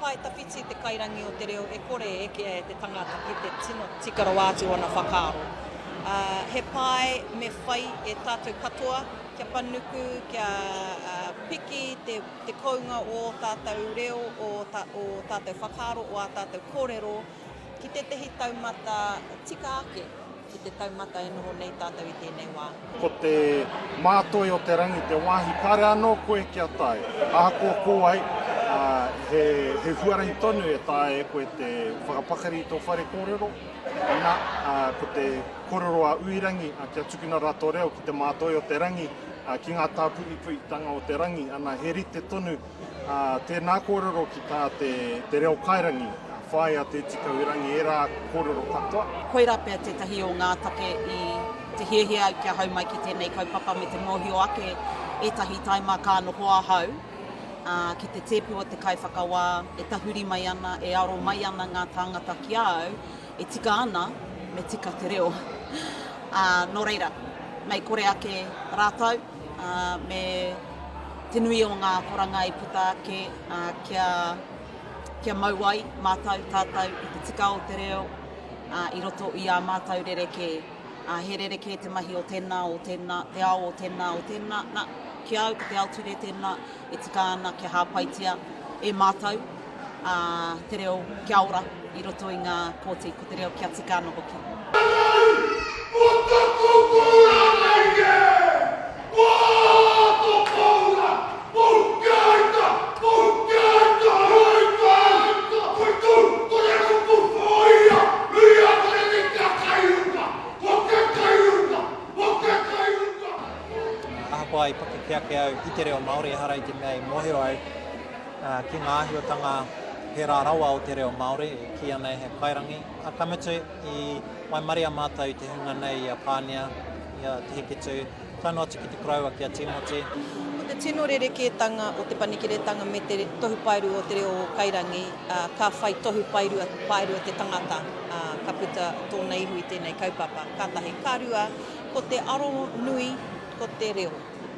pae tawhiti te kairangi o te reo e kore e ekea e te tangata ki te tino tika rawa atu ōna whakaaro. Ā, he pae me whai e tātou katoa kia panuku, kia piki te, te kounga o ō tātou reo, o tā, o tātou whakaaro, o ā tātou kōrero ki tētehi taumata tika ake. ki te taumata e noho nei tātou i tēnei wā. Ko te mātoi o te rangi te wāhi kāre anō koe kia tae. Ahakoa ko wai, he, he huarahi tonu e taea e koe te whakapakari i tō whare kōrero. Ana, ko te kōrero a Uirangi, kia tukuna rā tō reo ki te mātoi o te rangi, ki ngā tāpuipuitanga o te rangi, ana, he rite tonu Ā, tēnā kōrero ki tā te, te reo kairangi, whāia te Tikauirangi ērā kōrero katoa. Koirā pea tētahi o ngā take i te hiahia au kia hau mai ki tēnei kaupapa me te mōhio ake ētahi taima ka noho ahau, ā, ki te tēpu o te kaiwhakawā e tahuri mai ana, e aro mai ana ngā tāngata ki a au, e tika ana me tika te reo. Ā, nō reira, mei kore ake rātou, ā, me te nui o ngā akoranga i puta ake, ā, kia, kia mau ai mātou, tātou, i te tika o te reo, ā, i roto i ā mātou rerekē. Ā, he rerekē te mahi o tēnā, o tēnā, te ao o tēnā, o tēnā. Nā, ki a au, ko te ao ture tēnā e tika ana kia hāpaitia e mātou, ā, te reo kia ora i roto i ngā kōti, ko te reo kia tika anō hoki. Ko taku koura nei e! Ko to koura! Poukeaita! Poukeaita! Poukeaita! Koitou! Ko te kupu whāia! Ia ko te tika kai uka! Ko te kai uka! Ko te kai uka! Ahakoa i pakeke ake au i te reo Māori, ehara i te mea i mōhio au ki ngā āhuatanga pērā rawa o te reo Māori, e kīia nei he kairangi. Ā, ka mutu, i waimaria mātou i te hunga nei i a Pānia, i a Te Heketū, tae noa atu ki te koroua ki a Tīmoti. Ko te tino rerekētanga o te panekiretanga me te tohu paerua o te reo kairangi, ka whai tohu paerua, paerua te tangata, ā, ka puta tōna ihu i tēnei kaupapa, ka tahi. Ka rua, ko te aro nui ko te reo,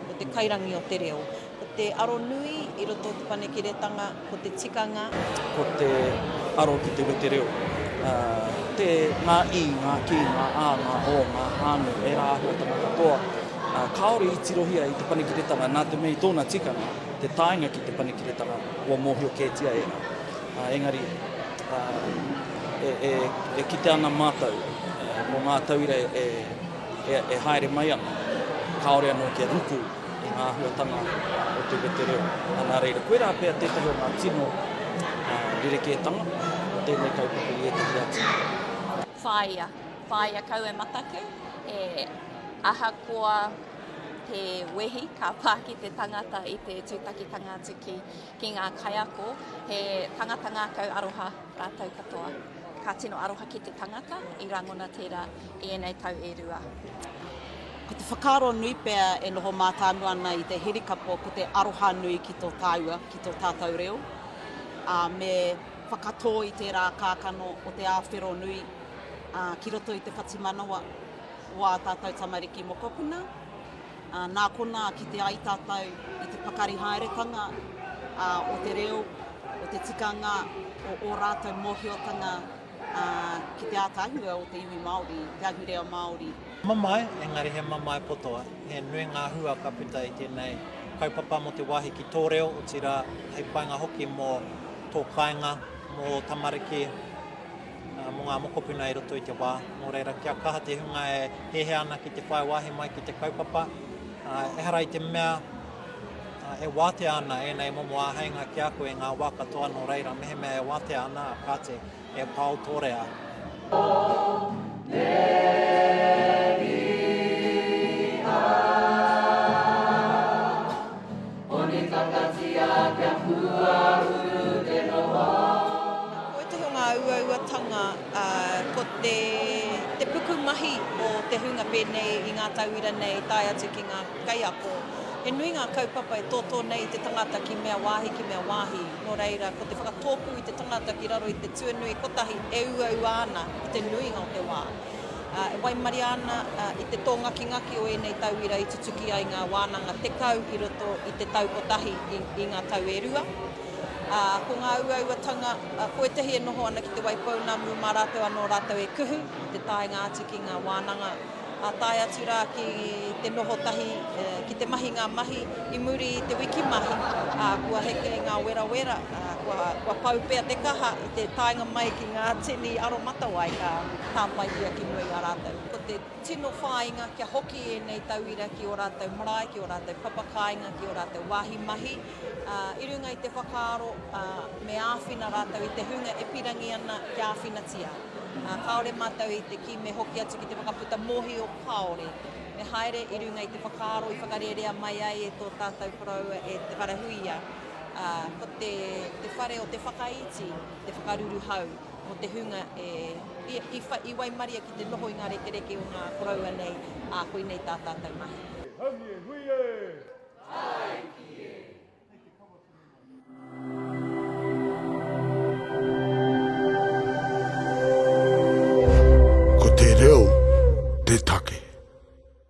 ko te kairangi o te reo. Ko te aro nui i roto o te Panekiretanga, ko te tikanga. Ko te aro ki te wetereo, te, ngā i, ngā ki, ngā ā, ngā ō, ngā hānau, ērā āhuatanga katoa, kāore i tirohia i te Panekiretanga nā te mea i tōna tikanga, te taenga ki te Panekiretanga, kua mōhio kētia ērā. Engari, e, e, e kite ana mātou, ko ngā tauira e, e, e haere mai ana, kāore anō kia ruku i ngā āhuatanga o te wetereo. Nā reira, koirā pea tētahi o ngā tino rerekētanga o tēnei kaupapa i ētahi atu. Whāia, whāia kau e mataku, e ahakoa te wehi ka pā ki te tangata i te tūtakitanga atu ki, ki ngā kaiako, he tangata ngākau aroha rātou katoa. Ka tino aroha ki te tangata i rangona tērā i ēnei tau e rua. Ko te whakaaro nui pea e noho mātāmua ana i te hirikapo ko te aroha nui ki tō tāua, ki tō tātou reo, ā, me whakatō i tērā kākano o te āwhero nui, ā, ki roto i te whatumanawa o ā tātou tamariki mokopuna. Ā, nā konā kite ai tātou i te pakari haeretanga, ā, o te reo, o te tikanga, o ō rātou mōhiotanga, ā, ki te ātaahua o te iwi Māori, te ahurea Māori. Mamae, engari he mamae poto. He nui ngā hua ka puta i tēnei kaupapa mō te wāhi ki tō reo, otirā hei painga hoki mō tō kāinga, mō ō tamariki, mō ngā mokopuna i roto i te wā. Nō reira, kia kaha te hunga e hiahia ana ki te whai wāhi mai ki te kaupapa. Ehara i te mea e wātea ana ēnei momo āheinga ki a koe i ngā wā katoa, nō reira, mehemea e wātea ana, kāti, e pao tōrea. Ko ētahi o ngā uauatanga ko te te pukumahi o te hunga pēnei i ngā tauira nei tae atu ki ngā kaiako. He nui ngā kaupapa e tōtō nei i te tangata ki mea wāhi, ki mea wāhi. Nō reira, ko te whakatōpū i te tangata ki raro i te tuanui kotahi e uaua ana i te nuinga o te wā. E waimaria ana i te tōngakingaki o ēnei tauira i tutuki ai ngā wānanga 10 i roto i te tau kotahi i ngā tau e rua. Ā, ko ngā uauatanga, ko ētahi e noho ana ki Te Waipounamu mā rātou anō rātou e kuhu i te taenga atu ki ngā wānanga, ā, tae atu rā ki te noho tahi, ki te mahi ngā mahi i muri i te wiki mahi, ā, kua heke ngā werawera, ā, kua, kua pau pea te kaha i te taenga mai ki ngā tini aromatawai ka tāpaehia ki mua i a rātou. Ko te tino whāinga kia hoki ēnei tauira ki ō rātou marae, ki ō rātou papakāinga, ki ō rātou wāhi mahi, ā, i runga i te whakaaro, ā, me āwhina rātou i te hunga e pirangi ana kia āwhinatia. Ā, kāore mātou i te kī me hoki atu ki te whakaputa mōhio, kāore. Me haere i runga i te whakaaro i whakarērea mai ai e tō tātou koroua e Te Wharehuia, ā, ko te, te whare o te whakaiti, te whakaruruhau mō te hunga e, i, i, i waimaria ki te noho i ngā rekereke o ngā koroua nei, ā, koinei tā tātou mahi. Haumi e hui e! Tāiki e! Ko te reo.